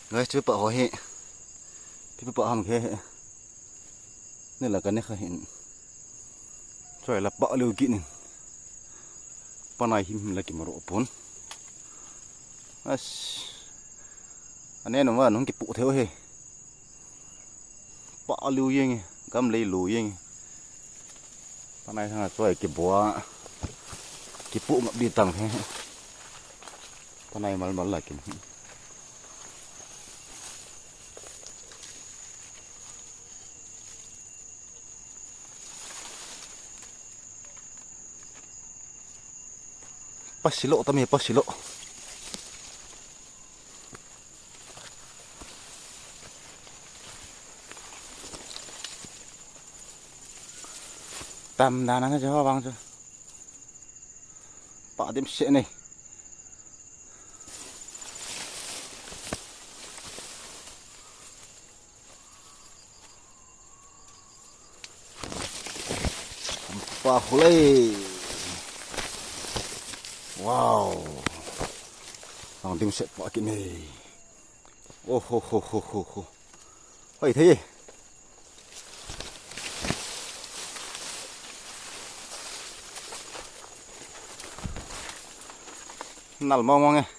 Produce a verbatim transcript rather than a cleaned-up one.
Guys, chu pa ho hi. Pi pa ham khe. Ne la ka ne kha hin. Choi la pa liu ki nin. Panai him him la ki maro pun. As. Ane no wa nung ki pu theu he. Pa liu yeng, gam lei lu yeng. Panai hang a choi ki bua. Ki pu ngap di tang he. Panai mal mal la kin. Pasilo tami pasilo. Tam dana na jawa bang chu. Pa dim se nei. Pa khulei. Wow. Ang dim se pa ki nei. Oh ho ho ho ho ho. Hoi thei. Nal mong mong e.